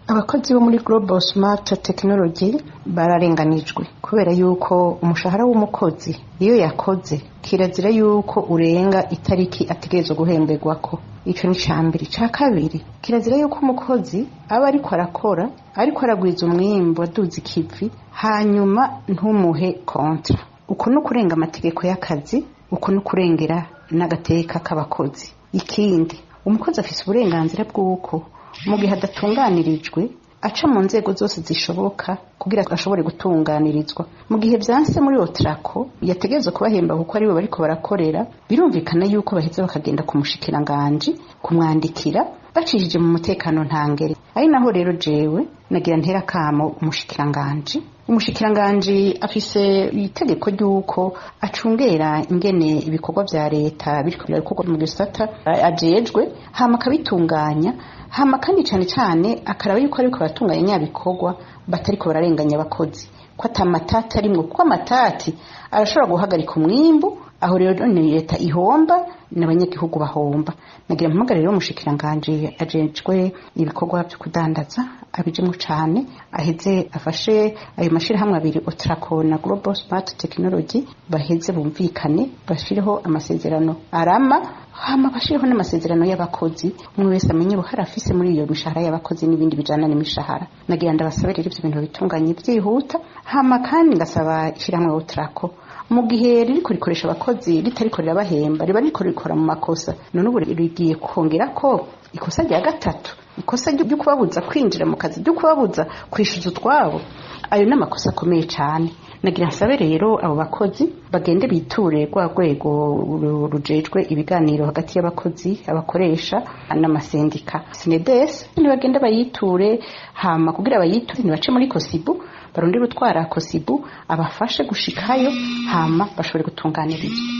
Abakozi bo muri Global Smart Technology bararenganijwe kubera yuko umushahara w'umukozi iyo yakoze kirazira yuko urenga itariki ategerezwa guhemberwako. Ico ni icambere. Ica kabiri, kirazira yuko umukozi aba ariko arakora, ariko aragwiza umwimbu, aduza ikivi, hanyuma ntumuhe kontra. Uko ni ukurenga amategeko y'akazi, uko ni ukurengera n'agateka k'abakozi. Ikindi, umukozi afise uburenganzira bw'uko mu gihe adatunganirijwe aca mu nzego zose zishoboka kugira ashobore gutunganirizwa. Mu gihe vyanse muri Otrako yategerezwa kubahemba kuko aribo bariko barakorera, birumvikana yuko baheza bakagenda ku mushikiranganji kumwandikira bacishije mu mutekano ntangere. Ari naho rero jewe nagira ntera kamo umushikiranganji. Umushikiranganji afise itegeko ry'uko acungera ingene ibikorwa vya leta biriko birakorwa mu gisata ajejwe, hama akabitunganya, hama kandi cane cane akaraba yuko ariko baratunganya nyabikorwa batariko bararenganya abakozi, ko ata matati arimwo, kuko amatati arashobora guhagarika umwimbu. Aho rero ni leta ihomba n'abanyagihugu bahomba. Nagira mpamagare rero umushikiranganji ajejwe ibikorwa vyo kudandaza abijemwo cane, aheze afashe ayo mashirahamwe abiri, Otrako na Global Smart Technology, baheze bumvikane, bashireho amasezerano arama, hama bashireho n'amasezerano y'abakozi, umwe wese amenye uruhare afise muri iyo mishahara y'abakozi n'ibindi bijana n'imishahara. Nagira ndabasabe rero ivyo bintu bitunganye vyihuta. Hama kandi ngasaba ishirahamwe Otrako, mu gihe ririko rikoresha abakozi ritariko rirabahemba, riba ririko rikora mu makosa. None ubu rigiye kongera ko ikosa rya gatatu, ikosa ryo kubabuza kwinjira mu kazi, ryo kubabuza kwishyuza utwabo. Ayo ni amakosa akomeye cyane. Nagira nsabe rero abo bakozi bagende biture rwa rwego rujejwe ibiganiro hagati y'abakozi, abakoresha n'amasendika, SNDS. Nibagende bayiture, hama kugira bayiture nibace muri Kosibu, barondere utwara Kosibu abafashe gushikayo, hama bashobore gutunganirizwa.